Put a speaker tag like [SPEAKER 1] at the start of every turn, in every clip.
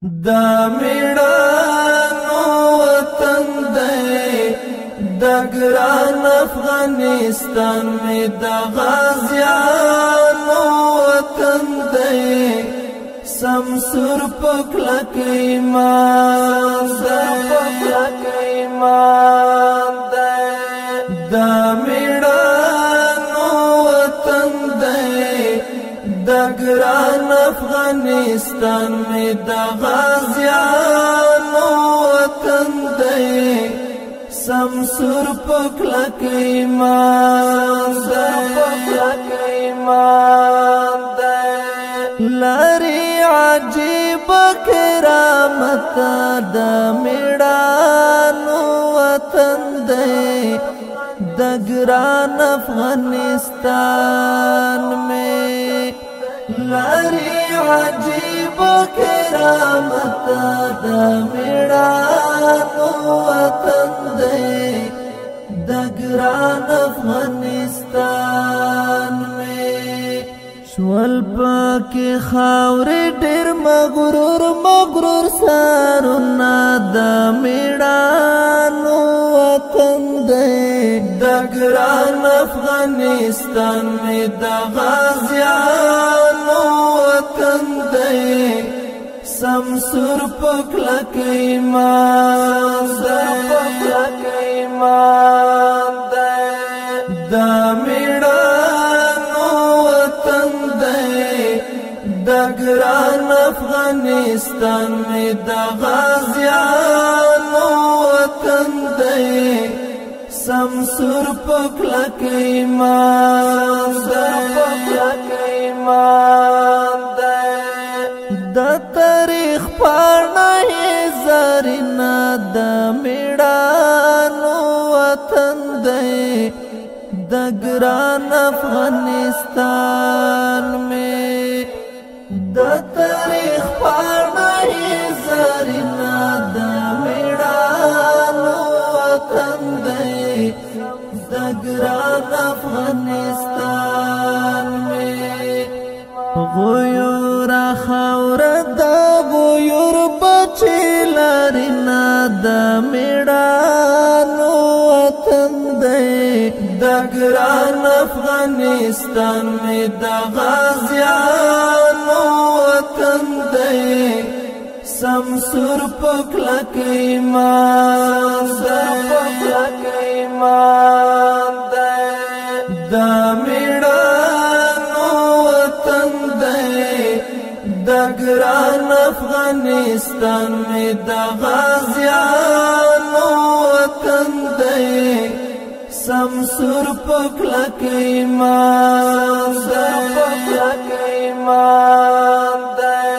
[SPEAKER 1] دا میړانو وطن دی، د ګران افغانستان می د غازیانو وطن دی. سمسور پکلک ایمان دی، دا میړانو وطن دی، د ګران افغانستان می د غازیانو وطن دی. سمسور پکلک ایمان دی، لری عجیب کرامت د میړانو وطن دی، د ګران افغانستان می لری عجیب کرامت د میړانو وطن دی، د ګران افغانستان می. شول پاکې خاورې ډېر مغرور مغرور سارونه، د میړانو وطن دی، د ګران افغانستان می د غازیانو وطن دی. سمسور پکلک ایمان دی، دا میړانو وطن دی، د ګران افغانستان می د غازیانو وطن دی. سمسور پکلک ایمان دی، د تاریخ پاڼه زرینه د میړانو وطن دی، د ګران افغانستان می د تاریخ پاڼه زرینه د میړانو وطن دی، د ګران افغانستان می. غیور خاور د غیور بچی لرینا، د میړانو وطن دی، د ګران افغانستان می د غازیانو وطن دی. سمسور پکلک ایمان دی، دا میړانو وطن دی، د ګران افغانستان می د غازیانو وطن دی. سمسور پکلک ایمان دی،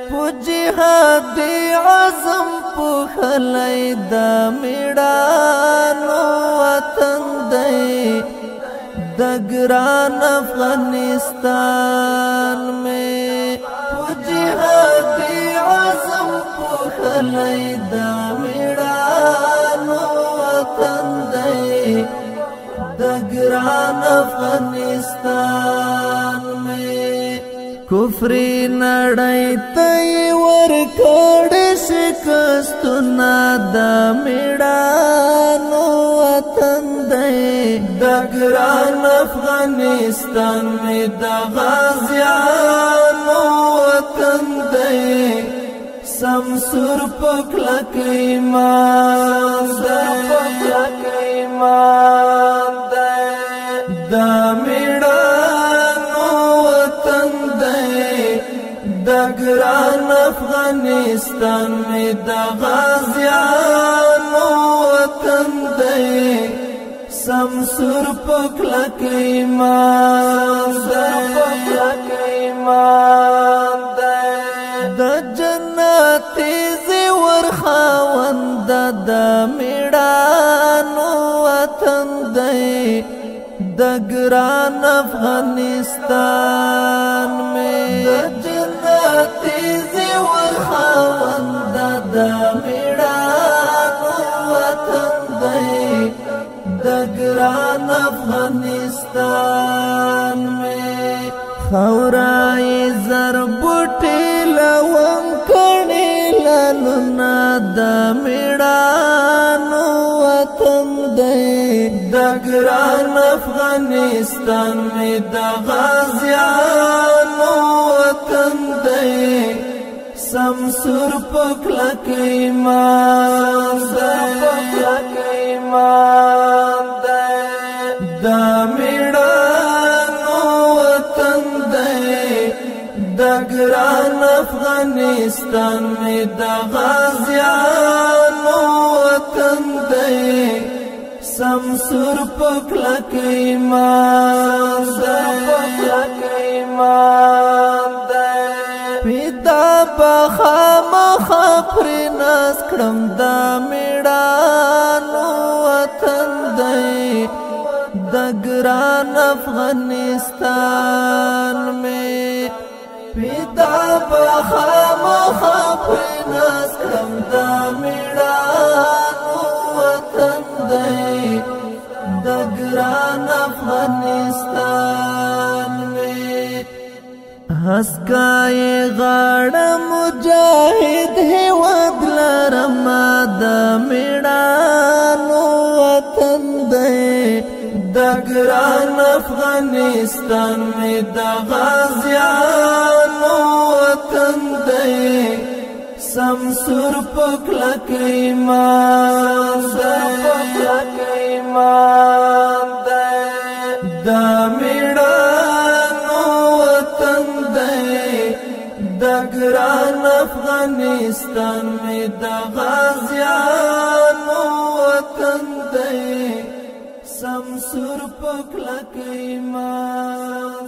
[SPEAKER 1] په جهاد عزم پوښلی د میړانو وطن دی، د ګران افغانستان می په جهاد عزم پوښلی د میړانو وطن دی، د ګران افغانستان می. کفری نړۍ ته ورکړ شکستونه، د میړانو وطن دی، د ګران افغانستان می د غازیانو وطن دی. سمسور پکلک ایمان دی، دا میړانو وطن دی، د ګران افغانستان می د غازیانو وطن دی. سمسور پکلک ایمان دی، د جنت زیور خاوند د میړانو وطن دی، د ګران افغانستان می د جنت زیور خاوند د میړانو وطن دی، د ګران افغانستان می. خورای زر بوټي لون کړي ګلونه، د میړانو وطن دی. د ګران افغانستان می د غازیانو وطن دی. سمسور پکلک ایمان دی، د میړانو وطن دی. د ګران افغانستان می د غازیانو وطن دی. سمسور پکلک ایمان دی. پیدا بخامخ پر ناس کړم، د میړانو وطن دی. د ګران افغانستان می پیدا بخامخ پر ناس کړم، د میړانو وطن دی. د ګران افغانستان می هسکای غاړه مجاهد هواد لرم، د میړانو وطن دی. د ګران افغانستان می د غازیانو وطن دی. سمسور پکلک ایمان دی، د میړانو وطن دی. د ګران افغانستان می د غازیانو وطن دی. سمسور پکلک ایمان